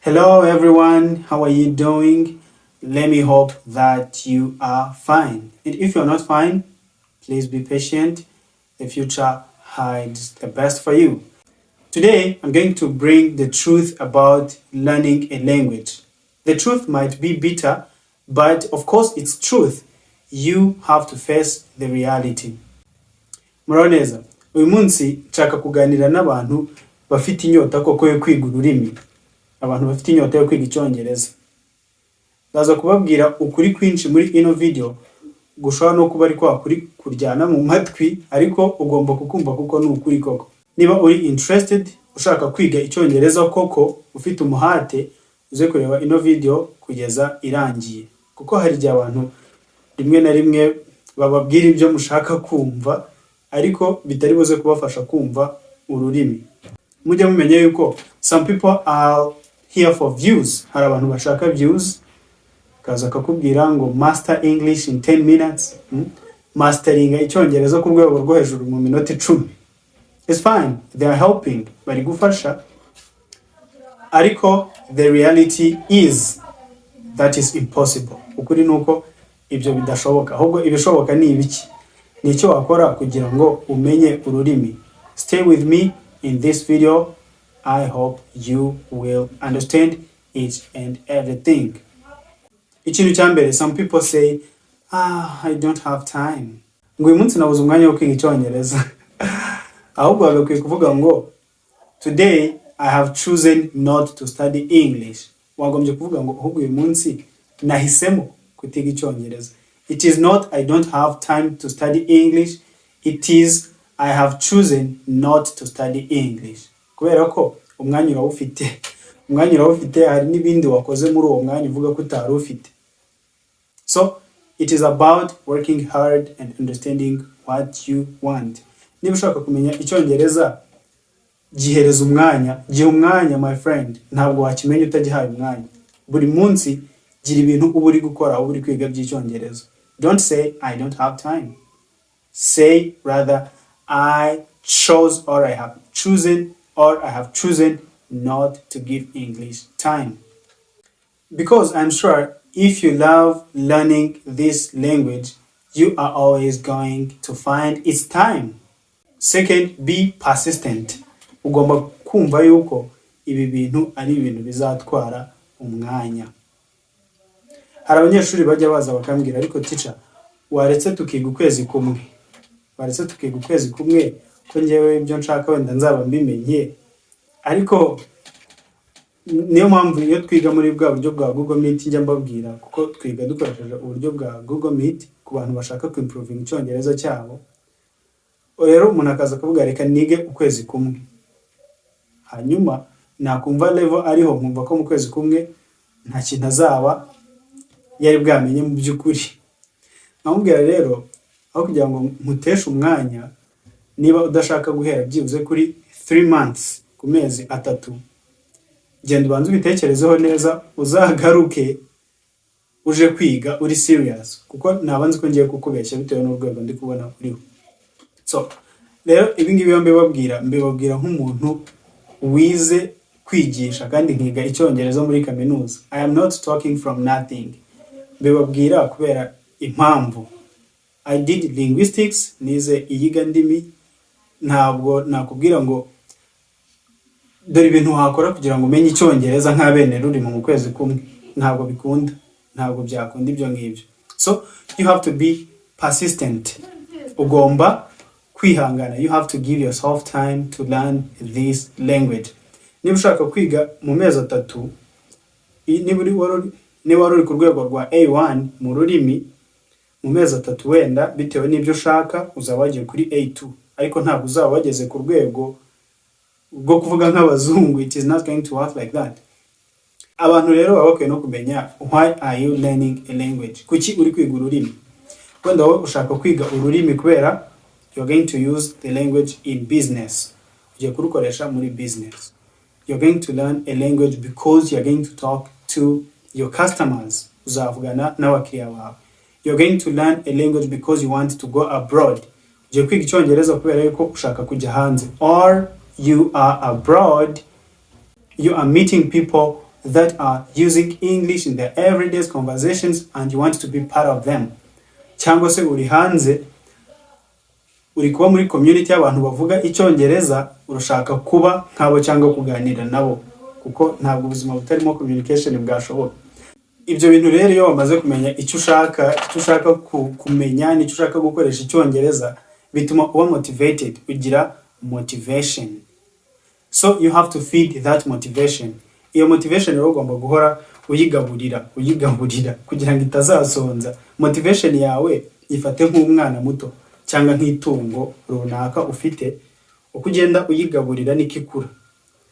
Hello everyone, how are you doing? Let me hope that you are fine. And if you're not fine, please be patient. The future hides the best for you. Today, I'm going to bring the truth about learning a language. The truth might be bitter, but of course it's truth. You have to face the reality. Muraho neza. Uyu munsi nshaka kuganira n'abantu bafite inyota koko yo kwiga ururimi. Abantu bafite inyota yo kwiga Icyongereza. Ndaza kubabwira ukuri kwinshi muri ino video gushobora no kuba ari kwa kuri kuryana mu matwi, ariko ugomba kukumva kuko ni ukuri koko. Niba uri interested, ushaka kwiga Icyongereza koko, ufite umuhate, uze kureba ino video kugeza irangiye. Kuko hari igihe abantu rimwe na rimwe bababwira ibyo mushaka kumva, ariko bitari buze kubafasha kumva ururimi. Mujye mumenya yuko some people are here for views. Hari abantu bashaka views, kaza akakubwira ngo "Master English in 10 minutes", Masteringa Icyongereza ku rwego rwo hejuru mu minota 10. It's fine, they are helping, bari gufasha, ariko the reality is that is impossible. Ukuri ni uko ibyo bidashoboka. Ahubwo ibishoboka ni ibiki? Ni icyo wakora kugira ngo umenye ururimi. Stay with me in this video. I hope you will understand each and everything. Ikintu cya mbere, some people say, "Ah, I don't have time," ngo uyu munsi nabuze umwanya wo kwiga Icyongereza. Ahubwo bagakwiye kuvuga ngo "Today I have chosen not to study English." Wagombye kuvuga ngo ahubwo uyu munsi nahisemo kutiga Icyongereza. It is not "I don't have time to study English", it is "I have chosen not to study English." Kubera ko umwanya urawufite, umwanya urawufite. Hari n'ibindi wakoze muri uwo mwanya uvuga ko utari ufite. So it is about working hard and understanding what you want. Niba ushaka kumenya Icyongereza, gihereza umwanya, gihe umwanya, my friend. Ntabwo wakimenya utagihaye umwanya. Buri munsi gira ibintu uba uri gukora, uba uri kwiga by'Icyongereza. Don't say "I don't have time". Say rather "I chose" or "I have chosen" or "I have chosen not to give English time." Because I'm sure if you love learning this language, you are always going to find its time. Second, be persistent. Ugomba kumva yuko ibi bintu ari ibintu bizatwara umwanya. Hari abanyeshuri bajya baza bakambwira, "Ariko teacher, waretse tukiga ukwezi kumwe, waretse tukiga ukwezi kumwe, ko njyewe ibyo nshaka wenda nzaba mbimenye?" Ariko niyo mpamvu iyo twiga muri bwa buryo bwa Google Meet njya mbabwira, kuko twiga dukoresheje uburyo bwa Google Meet ku bantu bashaka kuimprovinga Icyongereza cyabo. Rero umuntu akaza akavuga, "Reka nige ukwezi kumwe," hanyuma nakumva level ariho, nkumva ko mu kwezi kumwe nta kintu azaba yari bwamenye mu by'ukuri. Nkamubwira rero, aho kugira ngo nkuteshe umwanya, niba udashaka guhera byibuze kuri 3 months, ku mezi 3, genda ubanze ubitekerezeho neza, uzagaruke uje kwiga uri serious, kuko naba nzi ko ngiye kukubeshya bitewe n'urwego ndi kubona uriho. So rero ibi ngibi iyo mbibabwira, mbibabwira nk'umuntu wize kwigisha kandi nkiga Icyongereza muri kaminuza. I am not talking from nothing. Mbibabwira kubera impamvu. I did linguistics, nize iyigandimi. Ntabwo nakubwira ngo dore ibintu wakora kugira ngo umenye Icyongereza nk'abene rurimi mu kwezi kumwe. Ntabwo bikunda, ntabwo byakunda ibyo ngibyo. So you have to be persistent. Ugomba kwihangana. You have to give yourself time to learn this language. Niba ushaka kwiga mu mezi 3, niba wari uri ku rwego rwa A1 mu rurimi, mu mezi 3 wenda bitewe n'ibyo ushaka uzaba wagiye kuri A2, ariko ntabwo uzaba wageze ku rwego rwo kuvuga nk'abazungu. It is not going to work like that. Abantu rero baba bakwiye no kumenya why are you learning a language. Kuki uri kwiga ururimi? Wenda wowe ushaka kwiga ururimi kubera you are going to use the language in business, ugiye kurukoresha muri business. You are going to learn a language because you are going to talk to your customers, uzavugana n'abakiriya bawe. You are going to learn a language because you want to go abroad, ugiye kwiga Icyongereza kubera yuko ushaka kujya hanze, or you are abroad, you are meeting people that are using English in their everyday conversations and you want to be part of them. Cyangwa se uri hanze, uri kuba muri community y'abantu bavuga Icyongereza, urashaka kuba nk'abo cyangwa kuganira nabo, kuko ntabwo ubuzima butarimo communication bwashoboka. Ibyo bintu rero, iyo wamaze kumenya icyo ushaka kumenya n'icyo ushaka gukoresha Icyongereza, bituma uba motivated, ugira motivation. So you have to feed that motivation. Iyo motivation rero ugomba guhora uyigaburira, uyigaburira, kugira ngo itazasonza. Motivation yawe ifate nk'umwana muto cyangwa nk'itungo runaka ufite. Uko ugenda uyigaburira niko ikura.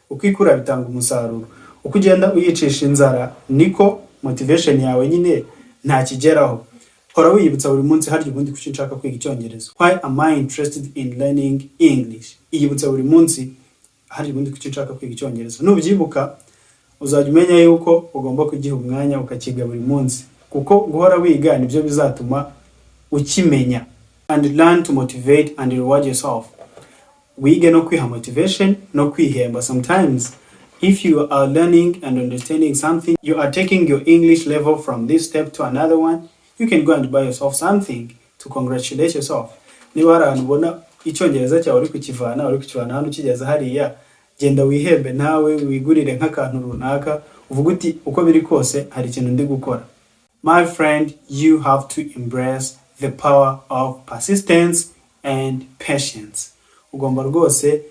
Uko ikura bitanga umusaruro. Uko ugenda uyicisha inzara niko motivation yawe nyine ntakigeraho. Hora wiyibutsa buri munsi: harya ubundi kuki nshaka kwiga Icyongereza? Why am I interested in learning English? Iyibutsa buri munsi: harya ubundi kuki nshaka kwiga Icyongereza? Nubyibuka, uzajya umenya yuko ugomba kugiha umwanya ukakiga buri munsi, kuko guhora wiga nibyo bizatuma ukimenya. And learn to motivate and reward yourself. Wige no kwiha motivation no kwihemba. Sometimes if you are learning and understanding something, you are taking your English level from this step to another one, you can go and buy yourself something to congratulate yourself. Niba hari ahantu ubona Icyongereza cyawe uri kukivana hano ukigeza hariya, genda wihembe nawe, wigurire nk'akantu runaka, uvuge uti: "Uko biri kose hari ikintu ndi gukora." My friend, you have to embrace the power of persistence and patience. Ugomba rwose,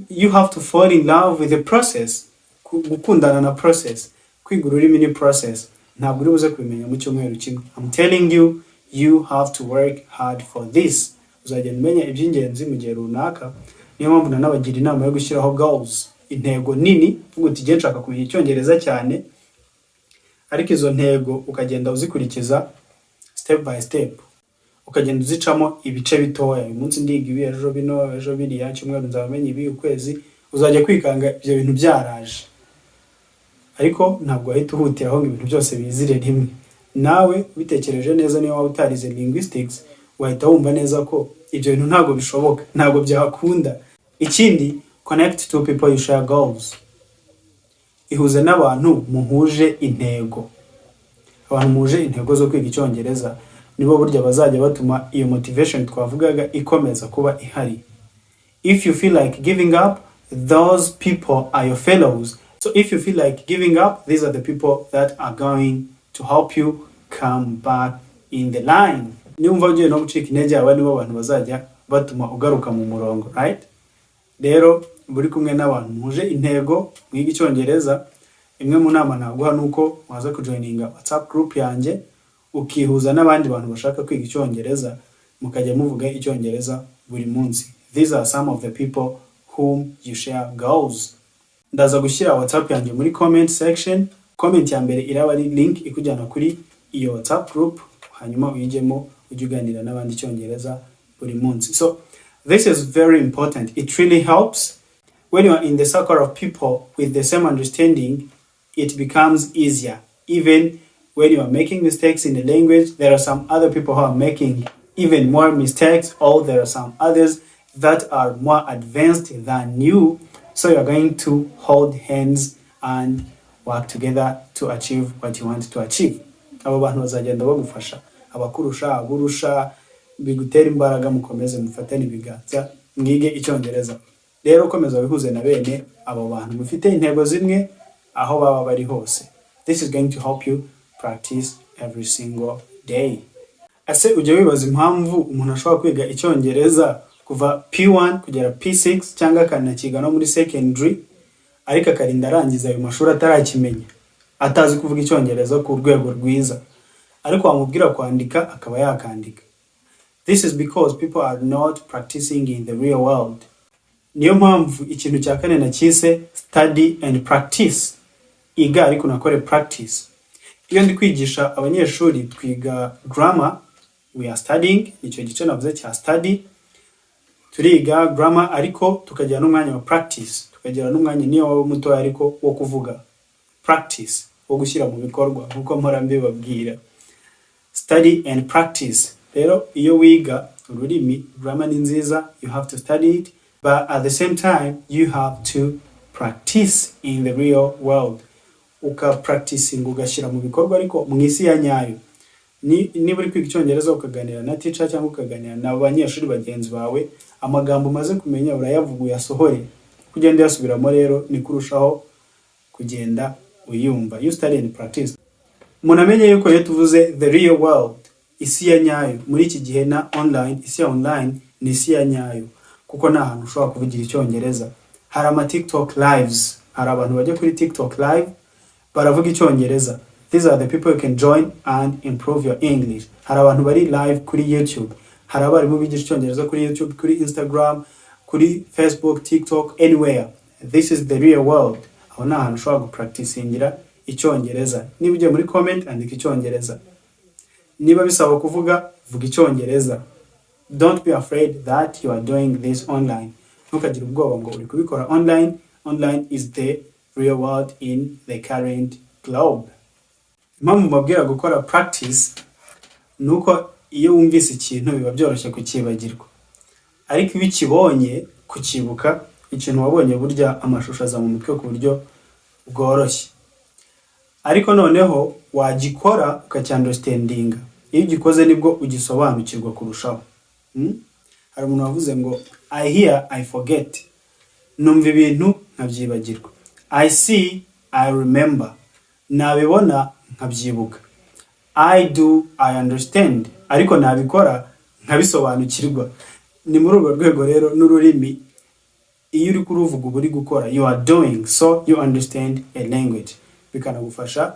you have to fall in love with the process. Gukundana na process. Kwiga ururimi ni process, ntabwo uri buze kubimenya mu cyumweru kimwe. I'm telling you, you have to work hard for this. Uzagenda umenya iby'ingenzi mu gihe runaka. Niyo mpamvu nanabagira inama yo gushyiraho goals, intego nini, uvuga uti: "Ngiye nshaka kumenya Icyongereza cyane." Ariko izo ntego ukagenda uzikurikiza step by step, ukagenda uzicamo ibice bitoya. Uyu munsi ndiga ibi, ejo bino, ejo biriya, cyumweru nzaba menya ibi, ukwezi uzajya kwikanga ibyo bintu byaraje. Ariko ntabwo wahita uhutiraho ngo ibintu byose bizire rimwe. Nawe ubitekereje neza, niyo waba utarize linguistics, wahita wumva neza ko ibyo bintu ntabwo bishoboka, ntabwo byakunda. Ikindi, connect to people you share goals. Ihuze n'abantu muhuje intego. Abantu muhuje intego zo kwiga Icyongereza nibo burya bazajya batuma iyo motivation twavugaga ikomeza kuba ihari. If you feel like giving up, those people are your fellows. So if you feel like giving up, these are the people that are going to help you come back in the line. Niwumva ugiye no gucika intege, aba nibo bantu bazajya batuma ugaruka mu murongo, right? Rero buri kumwe n'abantu muhuje intego mwiga Icyongereza. Imwe mu nama naguha ni uko waza kujoininga WhatsApp group yanjye, ukihuza n'abandi bantu bashaka kwiga Icyongereza, mukajya muvuga Icyongereza buri munsi. These are some of the people whom you share goals. Ndaza gushyira WhatsApp yanjye muri comment section. Comment ya mbere iraba ari link ikujyana kuri iyo WhatsApp group, hanyuma uyijyemo, ujye uganira n'abandi Icyongereza buri munsi. So this is very important. It really helps when you are in the circle of people with the same understanding. It becomes easier. Even when you are making mistakes in the language, there are some other people who are making even more mistakes, or there are some others that are more advanced than you. So you're going to hold hands and work together to achieve what you want to achieve. Abo bantu bazagenda bagufasha, abakurusha, aburusha, bigutera imbaraga, mukomeze mufatane ibiganza mwige Icyongereza. Rero komeza wihuze na bene abo bantu mufite intego zimwe, aho baba bari hose. This is going to help you practice every single day. Ese ujya wibaza impamvu umuntu ashobora kwiga Icyongereza kuva P1 kugera P6, cyangwa akanakiga no muri secondary, ariko akarinda arangiza ayo mashuri atarakimenya, atazi kuvuga Icyongereza ku rwego rwiza, ariko wamubwira kwandika akaba yakandika? This is because people are not practicing in the real world. Niyo mpamvu ikintu cya kane nacyise study and practice. Iga ariko unakore practice. Iyo ndi kwigisha abanyeshuri, twiga grammar. We are studying, nicyo gice navuze cya study. Turiga grammar, ariko tukagira n'umwanya wa practice, tukagira n'umwanya, niyo waba mutoya ariko, wo kuvuga, practice, wo gushyira mu bikorwa, nkuko mpora mbibabwira. Study and practice. Rero iyo wiga ururimi, grammar ni nziza, you have to study it, but at the same time you have to practice. Practice in the real world, ukapracticinga, ugashyira mu bikorwa ariko mu isi ya nyayo. Niba uri kwiga Icyongereza, ukaganira na teacher cyangwa ukaganira n'abanyeshuri bagenzi bawe, amagambo umaze kumenya urayavuga, uyasohore. Uko ugenda uyasubiramo rero, niko urushaho kugenda uyumva. You study and practice. Munamenye yuko iyo tuvuze the real world, isi ya nyayo, muri iki gihe na online, isi ya online ni isi ya nyayo, kuko nta hantu ushobora kuvugira Icyongereza. Hari ama TikTok lives, hari abantu bajya kuri TikTok live baravuga Icyongereza. These are the people you can join and improve your English. Hari abantu bari live kuri YouTube, hari abarimu bigisha Icyongereza kuri YouTube, kuri Instagram, kuri Facebook, TikTok, anywhere. This is the real world. Aho ni ahantu ushobora gupracticingira Icyongereza. Niba ugiye muri comment, andika Icyongereza. Niba bisaba kuvuga, vuga Icyongereza. Don't be afraid that you are doing this online. Ntukagire ubwoba ngo uri kubikora online. Online is the real world in the current globe. Impamvu mbabwira gukora practice ni uko iyo wumvise ikintu biba byoroshye kucyibagirwa, ariko iyo ukibonye, kucyibuka, ikintu wabonye burya amashusho aza mu mutwe ku buryo bworoshye. Ariko noneho wagikora ukacyunderstandinga, iyo ugikoze nibwo ugisobanukirwa kurushaho. Hari umuntu wavuze ngo "I hear, I forget", numva ibintu nkabyibagirwa. "I see, I remember", nabibona nkabyibuka. "I do, I understand", ariko nabikora nkabisobanukirwa. Ni muri urwo rwego rero n'ururimi, iyo uri kuruvuga uba uri gukora, you are doing, so you understand a language, bikanagufasha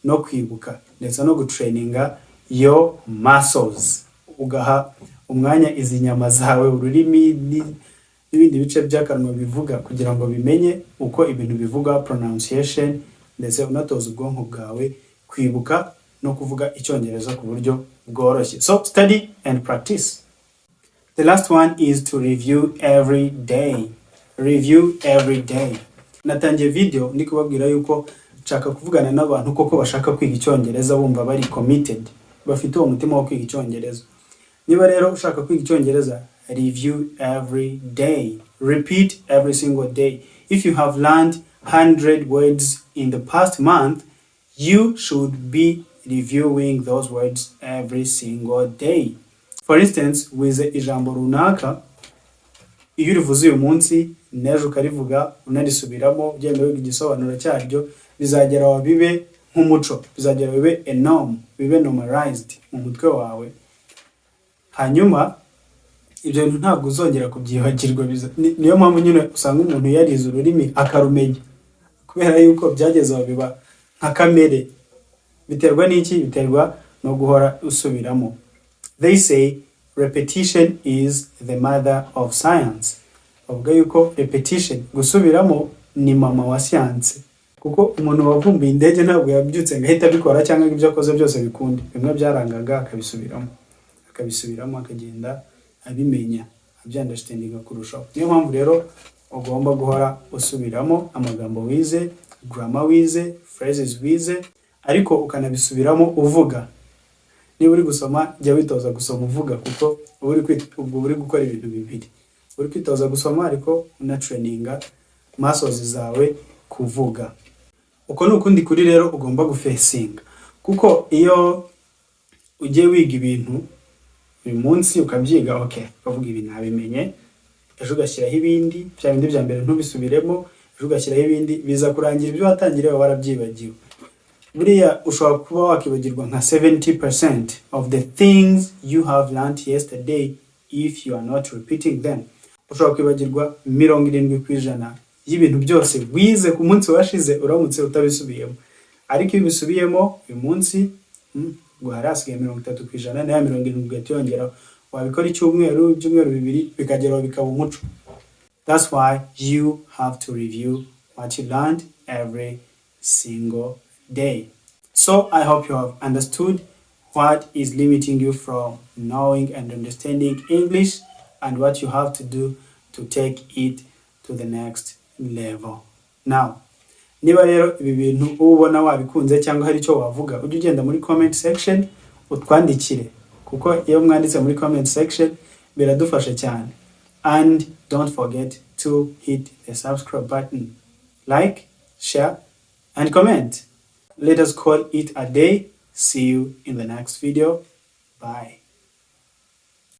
no kwibuka ndetse no gutraininga your muscles, ugaha umwanya izi nyama zawe, ururimi n'ibindi bice by'akanwa bivuga, kugira ngo bimenye uko ibintu bivuga, pronunciation, ndetse unatoza ubwonko bwawe kwibuka no kuvuga Icyongereza ku buryo bworoshye. So study and practice. The last one is to review every day. Review every day. Natangiye video ndi kubabwira yuko nshaka kuvugana n'abantu koko bashaka kwiga Icyongereza, bumva bari committed, bafite uwo mutima wo kwiga Icyongereza. Niba rero ushaka kwiga Icyongereza, review every day. Repeat every single day. If you have learned 100 words in the past month, you should be reviewing those words every single day. For instance, wize ijambo runaka, iyo urivuze uyu munsi n'ejo ukarivuga, unarisubiramo, ugenda wiga igisobanuro cyaryo, bizagera aho bibe nk'umuco, bizagera bibe a norm, bibe normalized mu mutwe wawe. Hanyuma ibyo bintu ntabwo uzongera kubyibagirwa. Niyo mpamvu nyine usanga umuntu yarize ururimi akarumenya, kubera yuko byageze aho biba nka kamere. Biterwa n'iki? Biterwa no guhora usubiramo. They say repetition is the mother of science. Bavuga yuko repetition, gusubiramo, ni mama wa siyanse, kuko umuntu wavumbuye indege ntabwo yabyutse ngo ahite abikora cyangwa ngo ibyo akoze byose bikunde. Bimwe byarangaga akabisubiramo, akabisubiramo, akagenda abimenya, abyunderstandinga kurushaho. Niyo mpamvu rero ugomba guhora usubiramo amagambo wize, grammar wize, phrases wize, ariko ukanabisubiramo uvuga. Niba uri gusoma, jya witoza gusoma uvuga, kuko ubwo uba uri gukora ibintu bibiri: uri kwitoza gusoma ariko unatraininga muscles zawe kuvuga. Uko ni ukundi kuri rero ugomba gufacinga, kuko iyo ugiye wiga ibintu uyu munsi ukabyiga, okay, ukavuga ibi nabimenye, ejo ugashyiraho ibindi, bya bindi bya mbere ntubisubiremo, ejo ugashyiraho ibindi, biza kurangira ibyo watangiriye warabyibagiwe. Buriya ushobora kuba wakibagirwa nka 70% of the things you have learned yesterday if you are not repeating them. Ushobora kwibagirwa 70% y'ibintu byose wize ku munsi washize uramutse utabisubiyemo. Ariko iyo ubisubiyemo uyu munsi, ngo hari hasigaye 30%, nayo 70 ugahita uyongeraho. Wabikora icyumweru, ibyumweru 2, bikageraho bikaba umuco. That's why you have to review what you learned every single day. So I hope you have understood what is limiting you from knowing and understanding English and what you have to do to take it to the next level. Now, niba rero ibi bintu uba ubona wabikunze cyangwa hari icyo wavuga, ujye ugenda muri comment section utwandikire, kuko iyo mwanditse muri comment section biradufasha cyane. And don't forget to hit the subscribe button. Like, share and comment. Let us call it a day. See you in the next video. Bye.